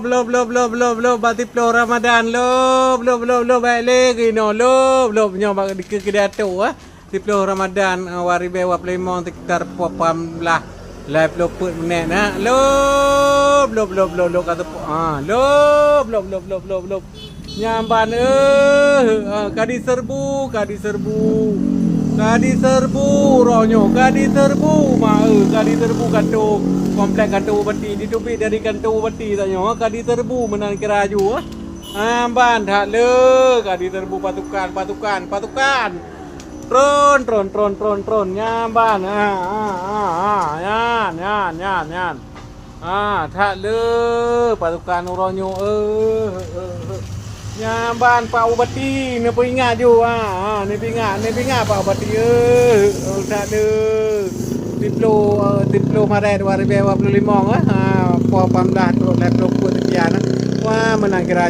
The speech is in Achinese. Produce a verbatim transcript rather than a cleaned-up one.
Lôb, lôb, lôb, lôb, lôb, bak siplôh Ramadan, lôb, lôb, lôb, lôb, bèk lé keunoe, lôb, lôb, nyoe bak dikeue keudeh atô, eh. Siplôh Ramadan, eh, dua ribèe dua ploh limong sekitar peuet belas, lapan ploh peuet minèt, eh. Lôb, lôb, lôb, lôb, lôb, ka teupeu-, ah, lôb, lôb, lôb, lôb, lôb, lôb. Nyan ban, eh, ah, ka diseureubu, ka diseureubu. Ka diseureubu uroe nyoe, ka diseureubu, ma, eh, ka diseureubu kantô, komplek kantô bupati, diteubiet dari kantô bupati tanyoe, ka diseureubu meunan kira aju, eh. Ah, ban that le, ka diseureubu pasukan, pasukan, pasukan. Tron, tron, tron, tron, tron. Nyan ban. Ah, ah, ah, ah. Nyan, nyan, nyan, nyan. Ah, that le pasukan uroe nyoe, eh, eh, eh, eh. Nyan ban Pak Bupati neupeuingat ju, ah, ah, neupeuingat, neupeuingat Pak Bupati, eh, eh, that le. Siplôh, eh, siplôh Maret dua ribèe dua ploh limong, eh. Ah, poh lapan belas trok lapan ploh peuet seukian, eh. Wah, meunan kira